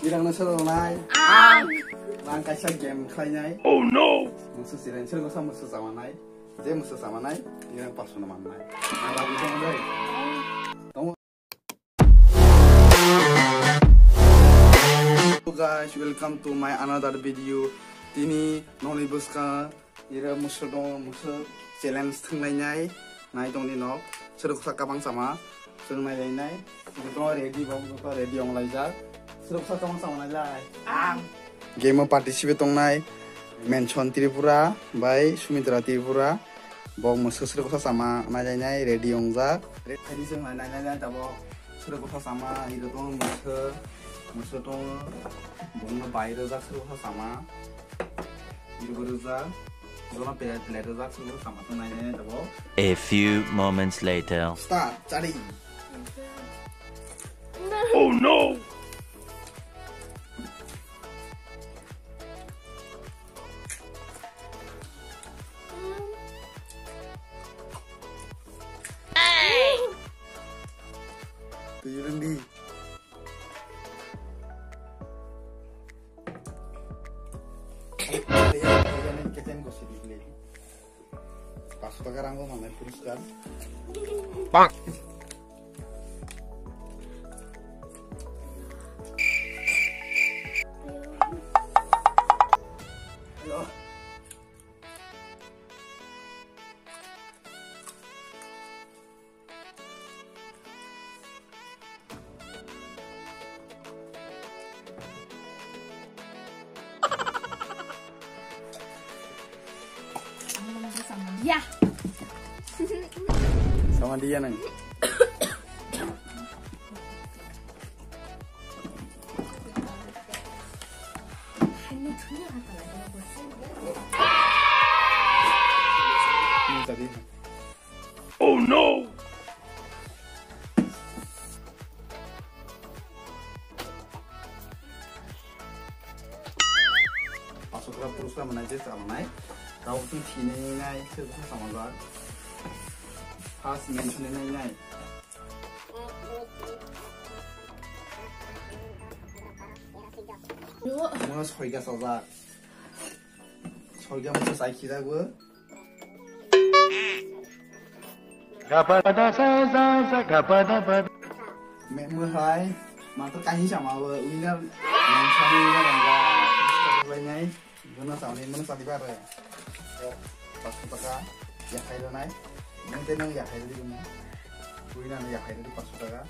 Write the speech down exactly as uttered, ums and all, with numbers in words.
Irang no sero nai. Ang. Rang kaisa game khlainai. Oh no. Musu siren sero sa musu samanai. Je musu samanai. Irang pasu no mannai. Ang rabu tong dai. Tong. Hello guys, welcome to my another video. Tini noni buska ira musu dong musu challenge thwngnai nai. Nai tongni nok. Sero sa kabang sama. Sero nai lai nai. Joto ready bok joto ready ong lai jak. Sero sa kabang sama nai lai. Ang. Game o participate tongnai Mention Tripura bai Sumitra Tripura. Bok mwswk swrwk sa sama nailainai ready wngjak. Ready se wngkha nailainai tabok swrwk sa sama iro tongo mwswk, mwswk tongo. Bongno bai rwjak swrwk sa sama. Iro bo rwjak. Bono plate plate rwjak swrwk sa sama tong nailainai tabok. A few moments later. Start, chari. Oh no! Twi rwng di. Paso taka rang bo manai puriskar. Bang. Ya. Sama dia nang. Ini tadi. Oh no! Pasokra purusra manai je chamanai. Tau tu thinai nai se tu sama ba. First mention nai nai. Mo soiga sajak. Soiga mo sai khida go. Me mo hai. Mato kahi sama bo winner. Mention winner ang ba. Lainai. Bono samani bono sadi bare. Paso taka. Ya khai lo nai. Nang te nang ya khai lo di bono. Winner ya khai lo di paso taka.